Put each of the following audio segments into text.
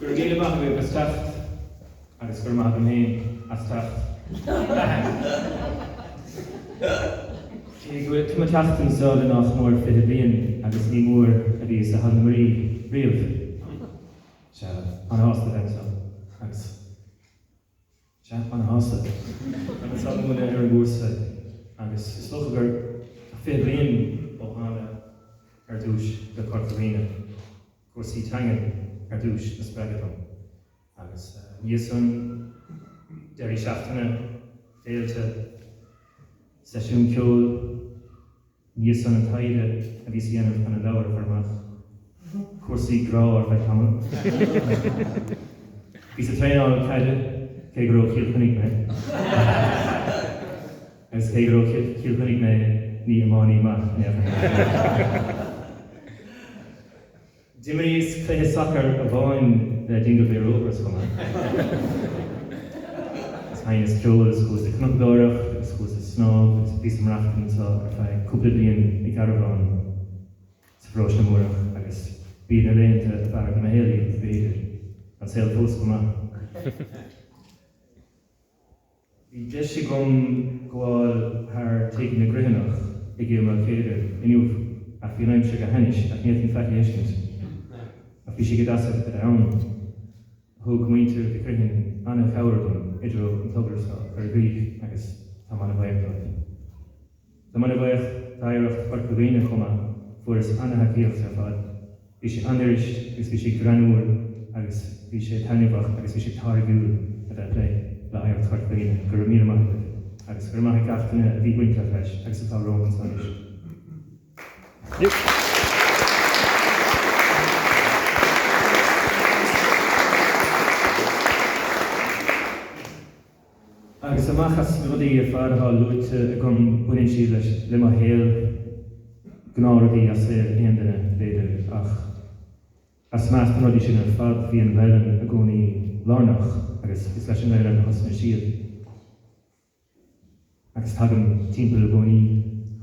Go raibh míle maith agaibh as teacht agus go raibh maith agam féin as teacht. Cé go bhfuil mé ag teacht anseo le nách mór 20 bliain agus ní mór a bhíos i Halla na Muirí riamh. Sea, ana-shásta a bheith anseo agus. Sea, ana-shásta. Táim anseo ag múineadh ar an gcúrsa agus is dócha gur 20 bliain ó thána ar dtús go Corca Dhuibhne, cúrsaí teangan ar dtús a spreagadh dom agus ina dhiaidh san, deirí seachtaine, féilte, seisiúin ceoil, Ina dhiaidh san an taighde a bhíos a dhéanamh chun an leabhar a chur amach. Cúrsaí grá ar feadh tamaill. Bhíos ag traenáil caide, cé gur ó Chill Chainnigh mé. Agus cé gur ó Chill Chainnigh mé, ní iománaí maith in aon chor mé. D'imríos cluiche sacair amháin le Dingle Bay Rovers chomh maith. Agus sheinneas ceol agus chuas ag cnocadóireacht agus chuas ag snámh agus bhíos ag maireachtaint anseo ar feadh cúpla bliain i gcarbhán sa Pharóiste Múrach agus b'iad na laethanta ab fhearr de mo shaol iad, b'fhéidir. Tá an saol fós go maith. Bhí deis agam gabháil thar Tigh na gCruithneach i gCill Maoilchéadair inniu ach bhí an aimsir go hainnis ach ní fhéadfainn faic a fheiscint. Ach bhí sé go deas a bheith ann. Thug muintir Mhic Criomhthain an-chabhair dom i dtreo an togra seo a chur i gcrích agus táim an-bhuíoch dóibh. Táim an-bhuíoch d'Oidhreacht Chorca Dhuibhne chomh maith, fuaireas an-thacaíocht ar fad. Bhí sé an-fhuirist agus bhí sé greannmhar agus bhí sé taitneamhach agus bhí sé táirgiúil a bheith ag plé le Oidhreacht Chorca Dhuibhne. Go raibh míle maith agaibh agus go raibh maith ag gach duine a bhí bainteach leis agus atá romham anseo anois. Agus amach as na rudaí ar fad atá luaite agam, baineann siad leis, le mo shaol, gnáthrudaí as saol aon duine, b'fhéidir, ach as measc na rudaí sin ar fad, bhí an Ghaelainn i gcónaí lárnach agus is leis an nGaelainn a thosnaigh siad. Agus tagaim timpeall i gcónaí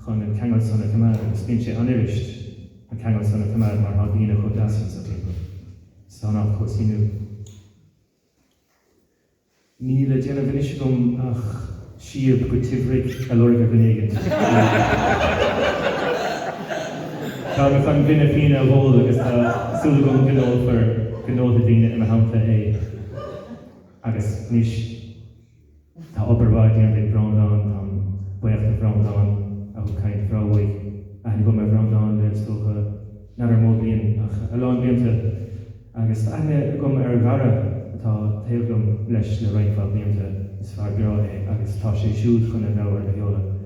chun an ceangal san a choimeád agus bíonn sé an-fhuirist an ceangal san a choimeád mar tá daoine chomh deas anso timpeall is tá an áit chomh suimiúil. Níl le déanamh anois agam ach síob go Teamhraigh a lorg ar dhuine éigin. Tá mé chun gloine fíona a dh'ól agus tá súil agam go n-ólfar, go n-ólfaidh daoine i mo theannta é. Agus anois tá obair mhaith déanta ag Breandán, táim buíoch do Bhreandán a thug caint bhreá uaidh. Aithne agam ar Bhreandán le, is dócha, n'fheadar mó bliain ach a lán blianta. Agus tá aithne agam ar Dhara atá taobh liom leis le roinnt mhaith blianta, is fear breá é agus tá sé siúd chun an leabhar a sheoladh.